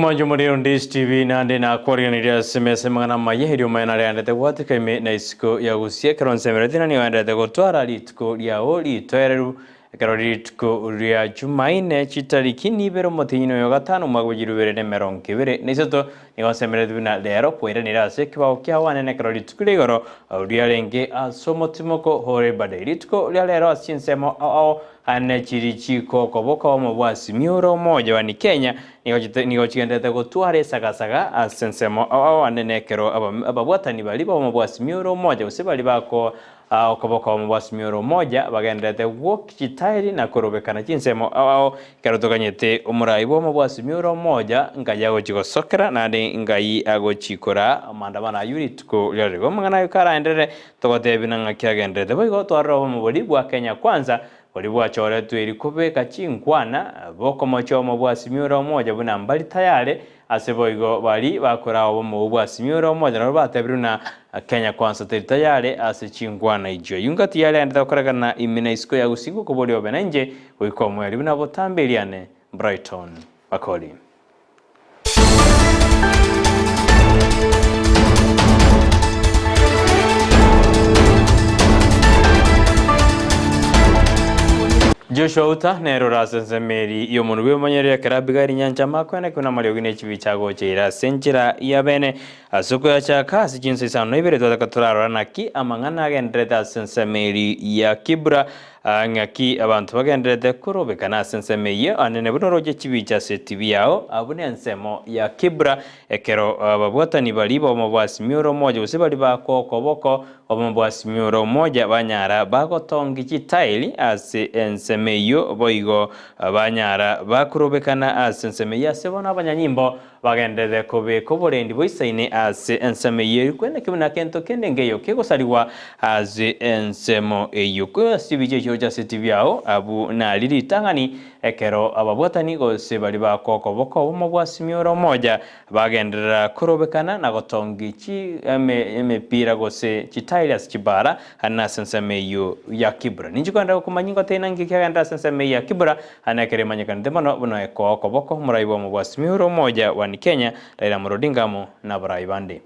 Omwancho omorero Ndish TV naende nakwariganirie ase emesa amang'ana amaya erio omanye nareandete gwatika ime na isiko ya gusii ekero nsemereti na nigo aenderete gotwara rituko riao ritoereru Ekero rituko ria Jumaine chitariki nibere omotienyi oyo gatano omwaka bwe chirubere na emerongo ebere na isato, nigo nsemeretie buna rero kwairanire ase ekebao kiao anene ekero rituko ria igoro riarenge ase omotimoko Horeba Day. Rituko ria rero ase chinsemo ao ao ane chiri chikokoboka omo bwa Simioro omoja wa Kenya nigo nigo chigendererete gotwara esagasaga ase ensemo ao ao anene ekero ababwatani baria b'omo bwa Simioro omoja gose baria bako Okoboko omobwasimi ore omoja bagendererete gwokia chitairi na korobekana chinsemo ao ao, ekero toganyete omorai bw'omobwasimi ore omoja ngai agochia gosokera naende ngai agochia koraa amaandamano ayio rituko riria rigo. Amang'ana ayo karaenderere togotebia buna ng'aki agendererete. Boigo twarora obomo boria bwa Kenya Kwanza boria bwachoretwe eri kobeka chinkwana bokomocha omobwasimi ore omoja buna mbari tayare Ase boigo baria bakoraa obomo obwo bwa ore omoja nabwo batebirwe na Kenya Kwanza teri tayare ase chinkwana echio. Eyio ngati yarendete gokorekana ime na isiko ya gusii ngokoboria obe nainche goika omoerio buna botambe eriane Brighton Makori. Joshua Uta nere ore ase ensemo eria y'omonwa bw'emonyereri ekero Abigaili nyanchama akoenekigwa namariogi ne chibi chiagocheire ase enchera ya bene. Ase okoyachaka ase chinsa isano na ibere twataka torarora naki amang'ana agendererete ase ensemo eria ya Kibra, ng'aki abanto bagendererete korobekana ase ensemo eyio anene buna oroche chibicha ase etibi yao abwo nensemo ya Kibra, ekero ababwatani baria b'obomo bwa Simioro omoja gose baria bakwa okoboko Obomo bwa Simioro omoja banyara bagotongi chitaeli ase ensemo eyio, boigo banyara bakorobekana ase ensemo eyio ase bono abanyanyimbo bagenderere kobeka oborendi boisaine ase ensemo eyio eri kweneki buna kento kende nkeiyo kegosarigwa ase ensemo eyio. Ase chibicha echio roche ase tibi ao abwo nari ritang'ani ekero ababwatani gose baria bakoa okoboko obomo bwa Simioro omoja Bagenderera korobekana na gotongi chi emepira gose chitairi ase chibara na ase ensemo eyio ya Kibra. Ninche kogenderera gokomanyia ngoteina nki kiagenderera ase ensemo eyio ya Kibra, na ekero emanyekanete mono buna ekoa okoboko omorai bw'omobwasimi ore omoja wa Kenya, Raila Amolo Odinga amo nabarai bande.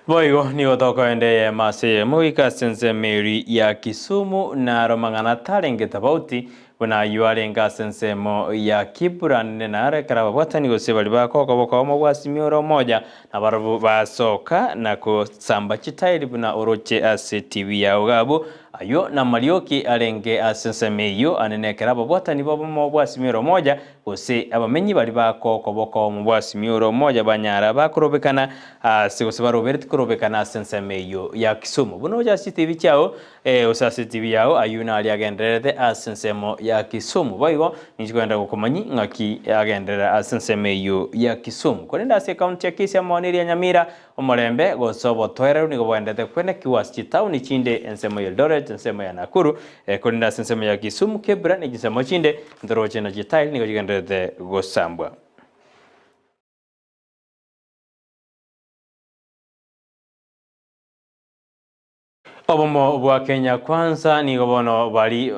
Boigo nigo tokoenda eyemo ase eyemo goika ase ensemo eria ya Kisumu, naro amang'ana tarenge tofauti buna ayio arenge ase ensemo ya Kibra naro ekero ababwatani gose baria bakogoboka omo bw'Azimio ore omoja, na barabwo basoka na gosamba chitairi buna oroche ase TV yao iga abwo. Ayio namarioki arenge ase ensemo eyio, ane nekero ababwatani b'obomo bw'Azimio ore omoja Gose abamenyi baria bakokoboko omobwasimi ore omoya banyara bakorobekana ase gose barobereti korobekana ase ensemo eyio ya Kisumu. Buna oche ase chitibi chiao, ee, gose ase etibi yao, ayio naria agendererete ase ensemo ya Kisumu. Boigo ninche kogenda gokomanyi ng'aki agenderera ase ensemo eyio ya Kisumu. Korende ase ekaunti ya Kisii amo neria Nyamira, Omorembe gose obotoereru nigo bwaendete kwenekigwa ase chitauni chinde, ensemo ya Eldoret, ensemo ya Nakuru, korende ase ensemo ya Kisumu, Kibra ne chinsemo chinde, ntoroche na chitairi nigo chigendererete gosambwa. Obomo bwa Kenya Kwanza nigo bono bari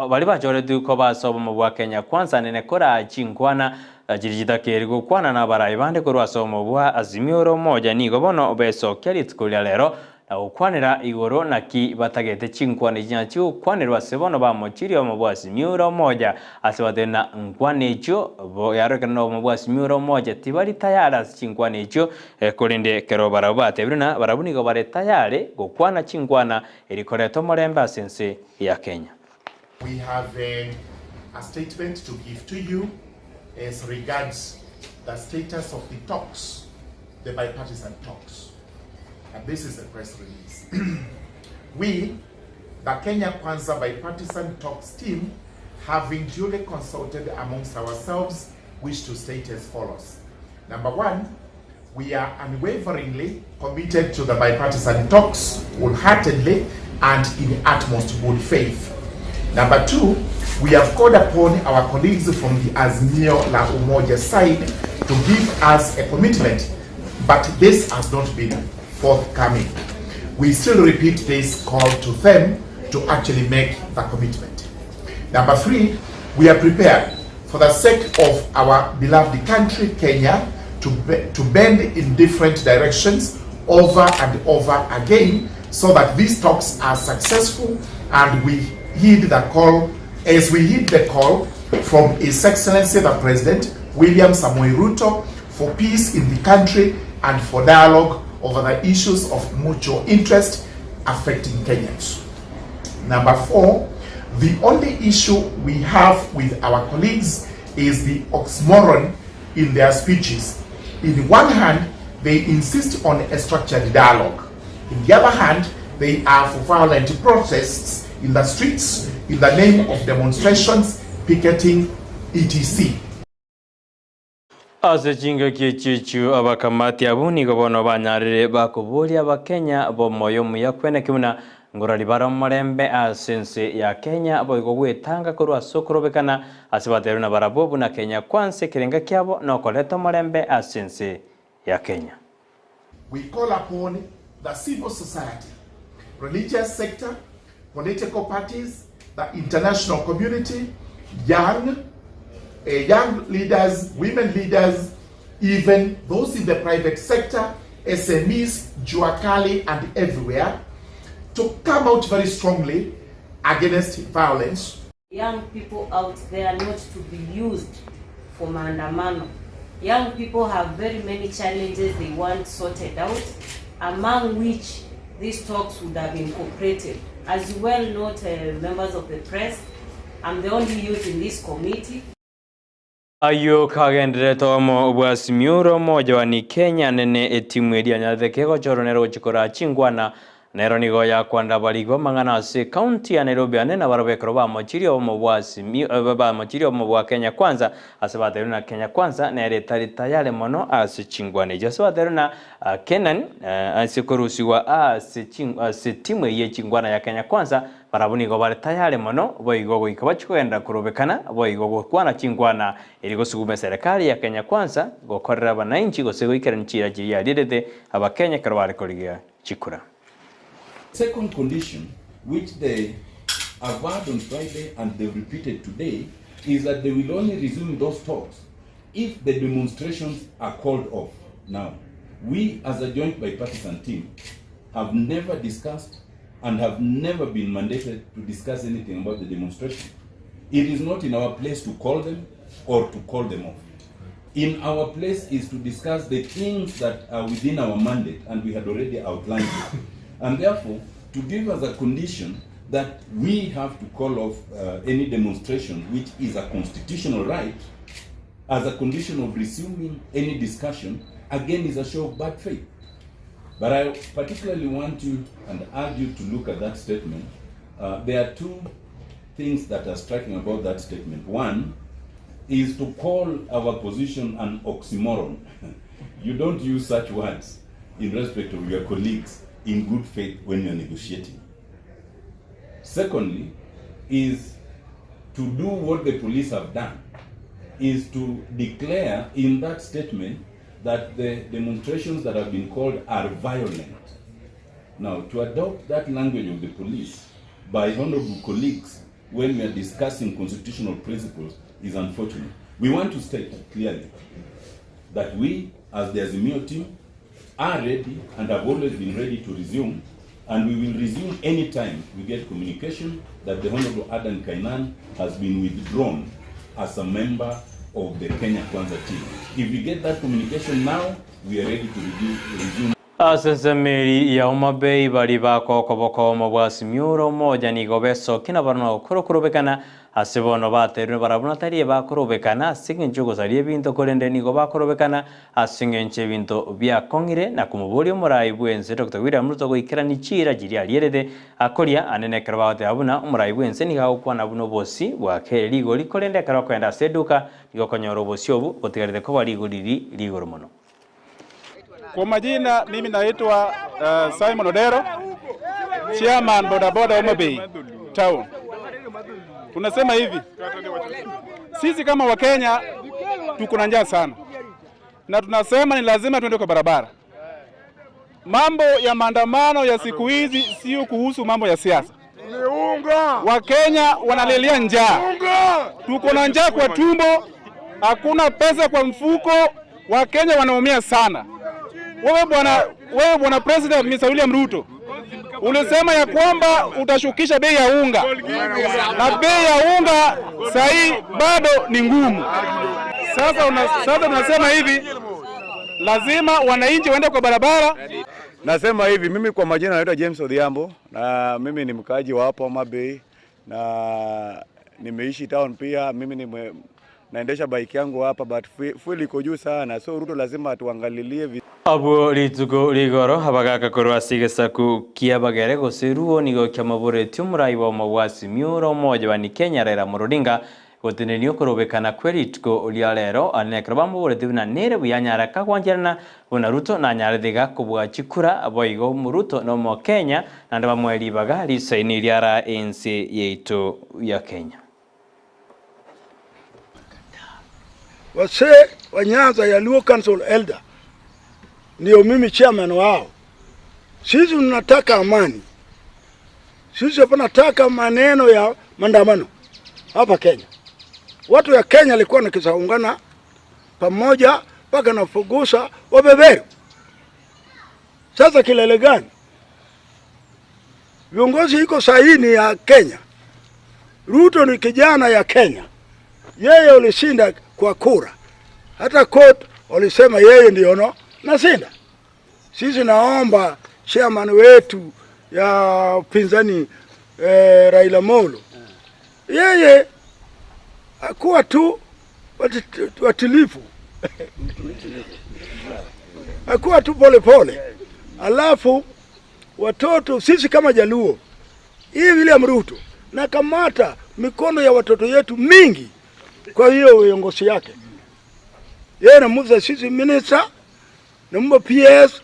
bari bachoretwe koba ase obomo bwa Kenya Kwanza nene koraa chinkwana chiri chitakeri gokwana na abarai bande korwa ase obomo bwa Azimio ore Umoja nigo bono besokia rituko ria rero na gokwanera igoro naki batagete chinkwana echi chinyara chigokwanerwa ase bono bamochirie obomo bwa Azimio ore Umoja ase batari na nkwana echio yarorekana na obomo bwa Azimio ore Umoja tibari tayari ase chinkwana echio Korende ekero barabwo batebire na barabwo nigo bare tayare gokwana chinkwana eri koreta omorembe ase ense ya Kenya. We have a statement to give to you as regards the status of the talks, the bipartisan talks. And this is the press release. We, the Kenya Kwanza Bipartisan Talks team, having duly consulted amongst ourselves, wish to state as follows. Number one, we are unwaveringly committed to the bipartisan talks wholeheartedly and in utmost good faith. Number two, we have called upon our colleagues from the Azimio La Umoja side to give us a commitment, but this has not been forthcoming. We still repeat this call to them to actually make the commitment. Number three, we are prepared for the sake of our beloved country, Kenya, to, be, to bend in different directions over and over again so that these talks are successful and we heed the call as we heed the call from His Excellency the President William Samoei Ruto for peace in the country and for dialogue over the issues of mutual interest affecting Kenyans. Number four, the only issue we have with our colleagues is the oxymoron in their speeches. In one hand, they insist on a structured dialogue. In the other hand, they are for violent protests in the streets in the name of demonstrations, picketing, etc. Ase chingaki echi echio abakamati abwo nigo bono banyarire bakoboria abakenya b'omoyo omuya kweneki buna ngorori bare omorembe ase ense ya Kenya boigo gwetanga korwa ase okorobekana ase baterwe nabarabwo buna Kenya Kwanza ekerenga kiabo nokoreta omorembe ase ense ya Kenya. We call upon the civil society, religious sector, political parties, the international community, young, eh, young leaders, women leaders, even those in the private sector, SMEs, Juakali, and everywhere, to come out very strongly against violence. Young people out there not to be used for maandamano. Young people have very many challenges they want sorted out, among which these talks would have incorporated. As you well note, members of the press, I'm the only youth in this committee. Ayio kagendererete omo bwa Simiyu omoja wa Kenya nene etimu eria anyarete kegochorwa nere gochia koraa chinkwana nero nigo yakwanda abariki b'amang'ana ase ekaunti ya Nairobi ane nabarabwo ekero bamochirie obomo bwa Simiyu bamochirie obomo bwa Kenya Kwanza ase batebirie na Kenya Kwanza nere etari tayari mono ase chinkwana echio ase batebirie na Kenan ase korusigwa ase ase timu eyio ye chinkwana ya Kenya Kwanza Barabwo nigo bare tayare mono boigo goika bachie kogenderera korobekana boigo gokwana chinkwana erio gosuguma eserekari ya Kenya Kwanza gokorera abanainchi gose goikerania chiira chiria yarierete abakenya ekero bare korigia chikura. Second condition which they averred on Friday and they've repeated today is that they will only resume those talks if the demonstrations are called off. Now, we as a joint bipartisan team have never discussed and have never been mandated to discuss anything about the demonstration. It is not in our place to call them or to call them off. In our place is to discuss the things that are within our mandate, and we had already outlined it. And therefore, to give us a condition that we have to call off any demonstration, which is a constitutional right, as a condition of resuming any discussion, again is a show of bad faith. But I particularly want you and urge you to look at that statement. There are two things that are striking about that statement. One is to call our position an oxymoron. You don't use such words in respect of your colleagues in good faith when you're negotiating. Secondly, is to do what the police have done, is to declare in that statement that the demonstrations that have been called are violent. Now, to adopt that language of the police by honorable colleagues when we are discussing constitutional principles is unfortunate. We want to state clearly that we, as the Azimio team, are ready and have always been ready to resume, and we will resume any time we get communication that the Honorable Adan Kainan has been withdrawn as a member of the Kenya Kwanza team. If we get that communication now, we are ready to resume. Ase ensemo eria ya Homa Bay baria bakoa okoboko omo bwa Simiyu omoja nigo besokia na barabwo gokora okorobekana ase bono baterwe barabwo natari ebakorobekana ase engencho y'ogosaria ebinto korende nigo bakorobekana Ase engencho ebinto biakong'ire na komoboria omorai bw'ense Doctor William Ruto goikerania chiira chiria arierete akoria ande nekero bagoteba buna omorai bw'ense nigo agokwana buna obosi bwakere rigori korende ekero okoenda ase eduka nigo okonyora obosi obu botigarete koba rigori riri rigoro mono. Kwa majina mimi naitwa Simon Odero, chairman bodaboda Homa Bay town. Tunasema hivi, sisi kama Wakenya tuko na njaa sana, na tunasema ni lazima tuende kwa barabara. Mambo ya maandamano ya siku hizi sio kuhusu mambo ya siasa. Wakenya wanalilia njaa, tuko na njaa kwa tumbo, hakuna pesa kwa mfuko. Wakenya wanaumia sana. Wewe bwana, wewe bwana President Mr. William Ruto ulisema ya kwamba utashukisha bei ya unga na bei ya unga sahii bado ni ngumu. Sasa una, sasa tunasema hivi, lazima wananchi waende kwa barabara. Nasema hivi, mimi kwa majina naitwa James Odhiambo na mimi ni mkaaji wa hapo Homa Bay na nimeishi town pia. Mimi ni naendesha bike yangu hapa but fuel iko juu sana, so Ruto lazima atuangalilie Abwo rituko rigoro abagaka korwa ase egesaku kia abagere gose ruo nigo kiamaboretie omorai bwa omobwasi miura omoja bani Kenya Raila Amolo Odinga gotenenia okorobekana kwe rituko ria rero ane ekero bamoboretie buna nere buya nyaraka gwancherana buna Ruto nanyarete iga kobua chikura boigo Ruto na omokenya naende bamoe ribaga risaini riara ense yaito ya Kenya. Wasee wa Nyanza ya Luo Council Elder ndio mimi chairman wao. Sisi tunataka amani, sisi hapa nataka maneno ya maandamano hapa Kenya. Watu ya Kenya walikuwa nakisaungana pamoja mpaka nafugusa wabeberu. Sasa kilele gani? Viongozi iko saini ya Kenya. Ruto ni kijana ya Kenya, yeye ulishinda kwa kura, hata court walisema yeye ndio no nashinda. Sisi naomba chairman wetu ya upinzani Raila Molo, yeye akuwa tu watilifu akuwa tu polepole, alafu watoto sisi kama Jaluo, hii William Ruto nakamata mikono ya watoto yetu mingi kwa hiyo uongozi yake yeye namuza sisi minister naomba PS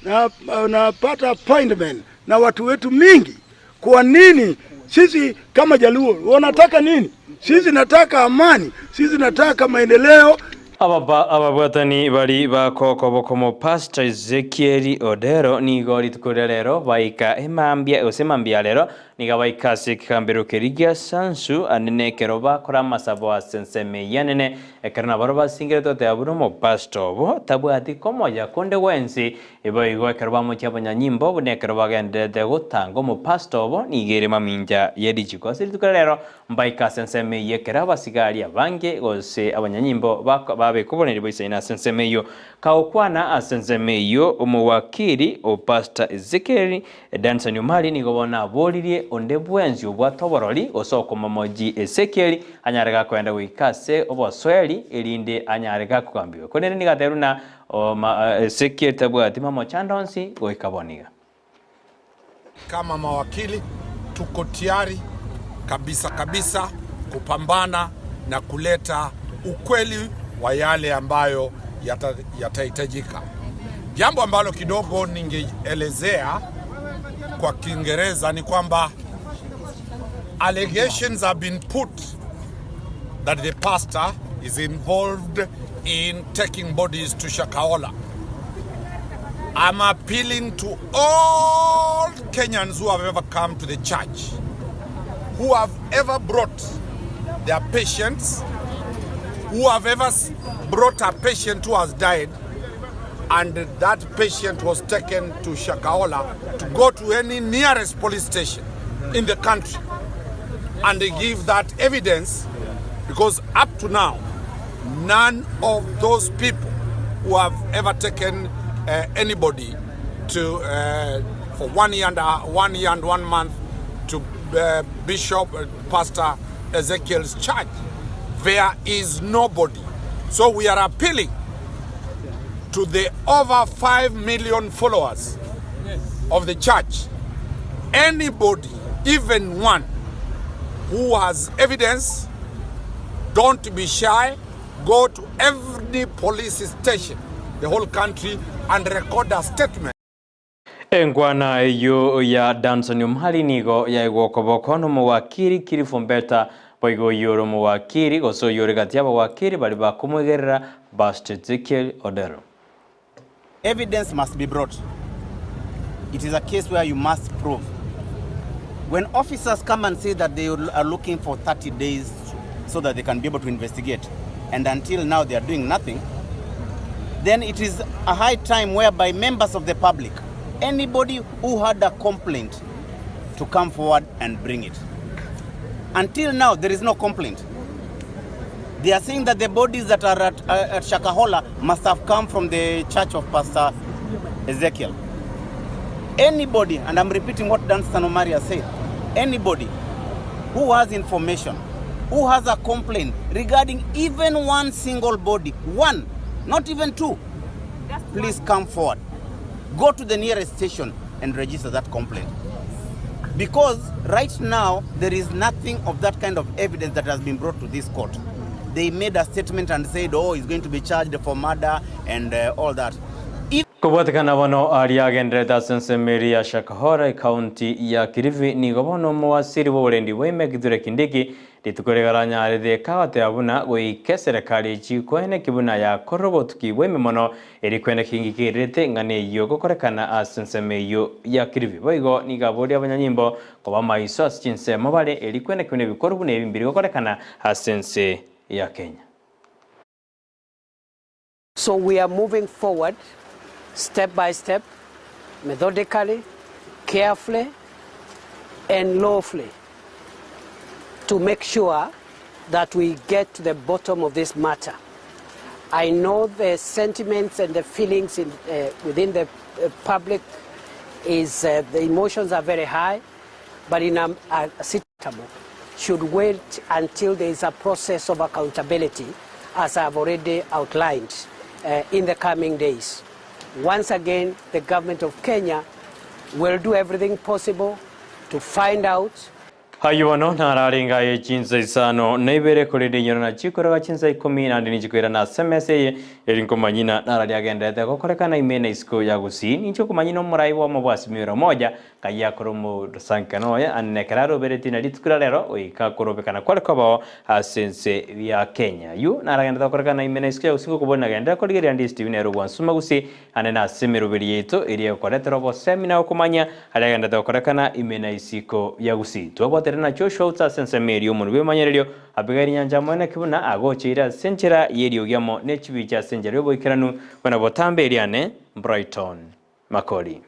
na napata appointment na watu wetu mingi. Kwa nini sisi kama Jaluo wanataka nini? Sisi nataka amani, sisi nataka maendeleo. Ababa ababwatani bari bakokobokomo Pastor Ezekiel Odero nigo rituko ria rero baika emambia gose emambia rero niga baika ase ekegambero keria gia Sansu anene ekero bakora amasabo ase ensemo eywo anene ekero nabaro basingerete goteba buna omopastor obo tabwati komoya konde gwensi eboigo ekero bamochia abanyanyimbo buna ekero bagenderete gotanga omopastor obo niga ere mamincha ya richiko ase rituko ria rero mbaika ase ensemo eywo ekero abasigari abange gose abanyanyimbo babekoboneri boisaine ase ensemo eywo kaokwana ase ensemo eywo omowakiri o Pastor Ezekiel Danson Omari nigo bono aboririe onde bwensi obwate oborori gose okomomoji Ezekiel anyare gakoenda goika ase obosweri erinde anyare gakogambiwa korende nigo aterwa na Ezekiel tabwati mamochando onsi goika boniga. Kama mawakili tuko tayari kabisa kabisa kupambana na kuleta ukweli wa yale ambayo yatahitajika. Jambo ambalo kidogo ningeelezea kwa Kiingereza ni kwamba allegations have been put that the pastor is involved in taking bodies to Shakahola. I'm appealing to all Kenyans who have ever come to the church, who have ever brought their patients, who have ever brought a patient who has died, and that patient was taken to Shakahola, to go to any nearest police station in the country and they give that evidence, because up to now, none of those people who have ever taken anybody to for 1 year and 1 year and 1 month to Bishop Pastor Ezekiel's church, there is nobody. So we are appealing to the over 5 million followers of the church. Anybody, even one, who has evidence, don't be shy. Go to every police station, the whole country, and record a statement. Engwana eyo ya Danson Omari nigo yaigwokoboko nomowakiri Kilifi Mbeta boigo oyore omowakiri gose oyore gati y'abawakiri bari bakomwegerera Pastor Ezekiel Odero. Evidence must be brought. It is a case where you must prove. When officers come and say that they are looking for 30 days so that they can be able to investigate, and until now they are doing nothing, then it is a high time whereby members of the public, anybody who had a complaint, to come forward and bring it. Until now, there is no complaint. They are saying that the bodies that are at, at Shakahola must have come from the church of Pastor Ezekiel. Anybody, and I'm repeating what Danstan Omari has said, anybody who has information, who has a complaint regarding even one single body, one, not even two, please come forward. Go to the nearest station and register that complaint. Because right now, there is nothing of that kind of evidence that has been brought to this court. They made a statement and said, oh, he's going to be charged for murder and all that. If Kobwatekana bono aria agenderete ase ensemo eria ya Shakahola ekaunti ya Kilifi nigo bono omowasiri bwa oborendi bwa ime Kithure Kindiki rituko rigaranyarete kagoteba buna goika eserekari echi koeneki buna yakorire obotuki bwa ime mono eri koeneki ngikererete ng'a eyio gokorekana ase ensemo eyio ya Kilifi. Boigo nigo aboria abanyanyimbo koba maiso ase chinsemo bare eri koeneki buna ebikorwa buna ebi mbiri gokorekana ase ense ya Kenya. So we are moving forward step by step, methodically, carefully, and lawfully to make sure that we get to the bottom of this matter. I know the sentiments and the feelings in, within the public is the emotions are very high, but in a system should wait until there is a process of accountability, as I've already outlined, in the coming days. Once again, the government of Kenya will do everything possible to find out. Hayo bono nararenga ye chinsa isano naibere korende inyoro na chikoroga chinsa ikomi naende ninchikoira na SMS eye eri nkomanyina narari agenderete gokorekana ime na isiko ya gusii ninche okomanyina omorai bwa omobwasi miro moja kai akora omosankano oye ane ekero aroberetie na rituko ria rero goika korobekana kware kobao ase ense ya Kenya yu naragenderete gokorekana ime na isiko ya gusii gokobori nagenderera korigereria ndi Stephen ero bwansuma gusii ane na ase emeroberi yaito eria egokoretera obosemi na okomanya aria agenderete gokorekana ime na isiko ya gusii twabwatere na Joshua ase ensemo eria omonwe bw'emanyererio Abigail Nyancha mwene kibuna agocheire ase enchera y'eriogiamo ne chibicha ase enchera y'oboikeranu buna botambe eriane Brighton Makori.